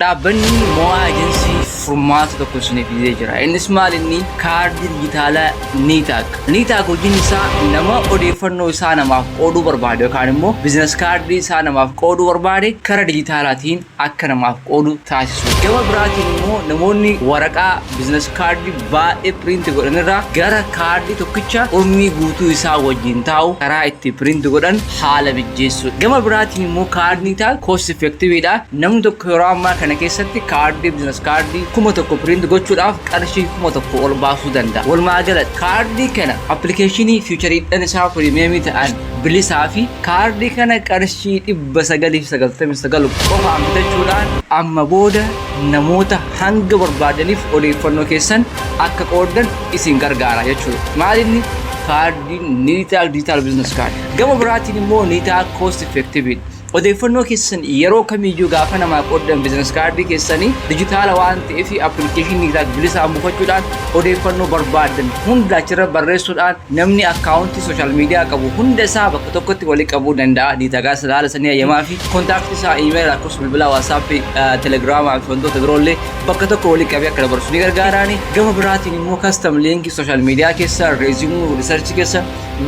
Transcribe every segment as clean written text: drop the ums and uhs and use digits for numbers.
Dhaabbanni Mo'aa Agency furmaata tokko isiniif fidee jira. Innis maal inni? Kaardii dijitaalaa Niitaag. Niitaag hojiin isaa nama odeeffannoo isaa namaaf qooduu barbaade yookaan immoo business kaardii isaa namaaf qooduu barbaade kara dijitaalaatiin akka namaaf qoodu taasisu. Gama biraatiin immoo namoonni waraqaa business kaardii baay'ee print godhanirraa gara kaardii tokkicha urmii guutuu isaa wajjin taa'u karaa itti print godhan haala mijjeessu. Gama biraatiin immoo kaardii Niitaag cost effectiveidha. Namni tokko yeroo ammaa kana keessatti kaardii business kaardii 1000 print gochuudhaaf qarshii 1000 ol baasuu danda'a. Walumaa galatti kaardii kana appilikeeshinii featureiidhaan isaa premiumii ta'an bilisaa fi kaardii kana qarshii 999 qofaan bitachuudhaan amma booda namoota hanga barbaadaniif odeeffannoo keessan akka qooddan isin gargaara jechuudha. Maal inni kaardiin Niitaag digital business card? Gama biraatiin immoo Niitaag cost effective. Odeeffannoo keessan yeroo kamiyyuu gaafa namaa qooddan business kaardii keessanii dijitaala waan ta'eef appilikeeshinii Niitaag bilisaan buufachuudhaan odeeffannoo barbaadan hunda achirra barreessuudhaan namni akkaawuntii social media qabu hunda isaa bakka tokkotti walii qabuu danda'a. Niitaagaas haala sanii ayyamaa fi contactii isaa, email, lakkoofsa bilbilaa, WhatsAppii, Telegramaa fi wantoota biroollee bakka tokko walii qabee akka dabarsu ni gargaaraani. Gama biraatiin immoo custom linkii social media keessa, resume, researchii keessa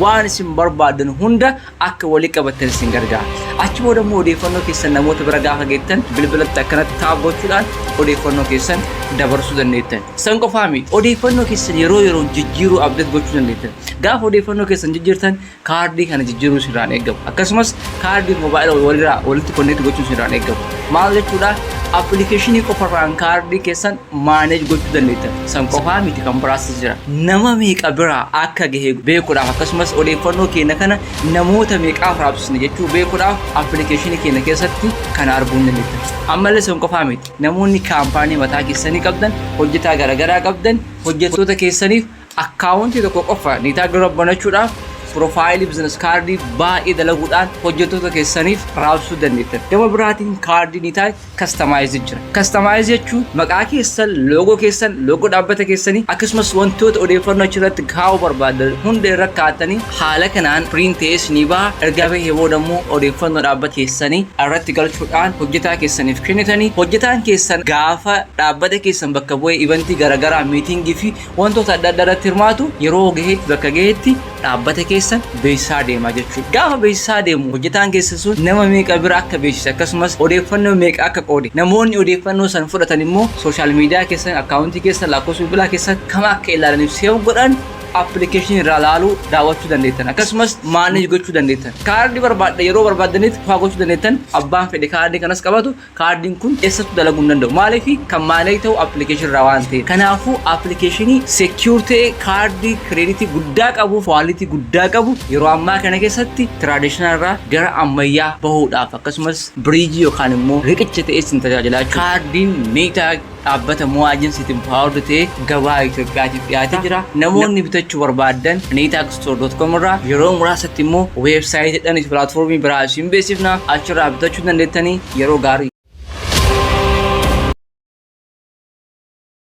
waan isin barbaadan hunda akka walii qabattan isin gargaara. Achi booda immoo odeeffannoo keessan namoota bira gaafa geettan bilbilatti akkanatti tap gochuudhaan odeeffannoo keessan dabarsuu dandeettan. San qofaa miti. Odeeffannoo keessan yeroo yeroon jijjiiruu, update gochuu dandeettan. Gaafa odeeffannoo keessan jijjiirtan kaardii kana jijjiiruu sirraan eegamu. Akkasumas kaardii moobaayila walirraa walitti connect gochuu sirraan eegamu. Maal jechuudha? Appilikeeshinii qofarraan kaardii keessan manage gochuu dandeettan. San qofaa miti, kan biraas jira. Nama meeqa biraa akka gahe beekuudhaaf, akkasumas odeeffannoo keenya kana namoota meeqaaf raabsine jechuu beekuudhaaf appilikeeshinii keenya keessatti kana arguu ni dandeettan. Ammallee san qofaa miti. Namoonni kaampaanii mataa keessanii qabdan, hojjetaa garaagaraa qabdan, hojjettoota keessaniif akkaawuntii tokko qofa Niitaag dura banachuudhaaf profileii business kaardii baay'ee dalaguudhaan hojjettoota keessaniif raabsuu dandeettan. Gama biraatiin kaardii Niitaag customize jira. Customize jechuun maqaa keessan, loogoo keessan, loogoo dhaabbata keessanii, akkasumas wantoota odeeffannoo achirratti kaa'uu barbaadan hunda irra kaa'atanii haala kanaan print ta'ee ni baha. Erga bahee booda immoo odeeffannoo dhaabbata keessanii irratti galchuudhaan hojjetaa keessaniif kennitanii, hojjetaan keessan gaafa dhaabbata keessan bakka bu'ee eventii garaagaraa, meetingii fi wantoota adda addaa irratti hirmaatu, yeroo gaheetti bakka gaheetti dhaabbata keessan beeksisaa deema jechuudha. Gaafa beeksisaa deemu hojjetaan keessan sun nama meeqa bira akka beeksise, akkasumas odeeffannoo meeqa akka qoode, namoonni odeeffannoo san fudhatan immoo social media keessan, akkaawuntii keessan, lakkoofsa bilbilaa keessan kam akka ilaalaniif save godhan appilikeeshinii irraa ilaaluu, daawwachuu dandeettan, akkasumas manage gochuu dandeettan. Kaardii barbaadda yeroo barbaaddanitti faa gochuu dandeettan. Abbaan fedhe kaardii kanas qabatu, kaardiin kun eessattuu dalaguu hin danda'u. Maaliif? Kan manage ta'u appilikeeshinii irraa waan ta'eef. Kanaafuu appilikeeshinii secure ta'e, kaardii creditii guddaa qabu, quality guddaa qabu, yeroo ammaa kana keessatti traditional irraa gara ammayyaa bahuudhaaf akkasumas bridgeii yookaan immoo riqicha ta'ee isin tajaajilaa. Kaardiin Niitaag dhaabbata Mo'aa Agencytiin powered ta'ee gabaa Itoophiyaatiif dhiyaatee jira. Namoonni bitachuu barbaadan niitaagstore.com irraa, yeroo muraasatti immoo weebsaayitiidhaan platformii biraa isin beeksifna, achirraa bitachuu dandeettanii. Yeroo gaarii.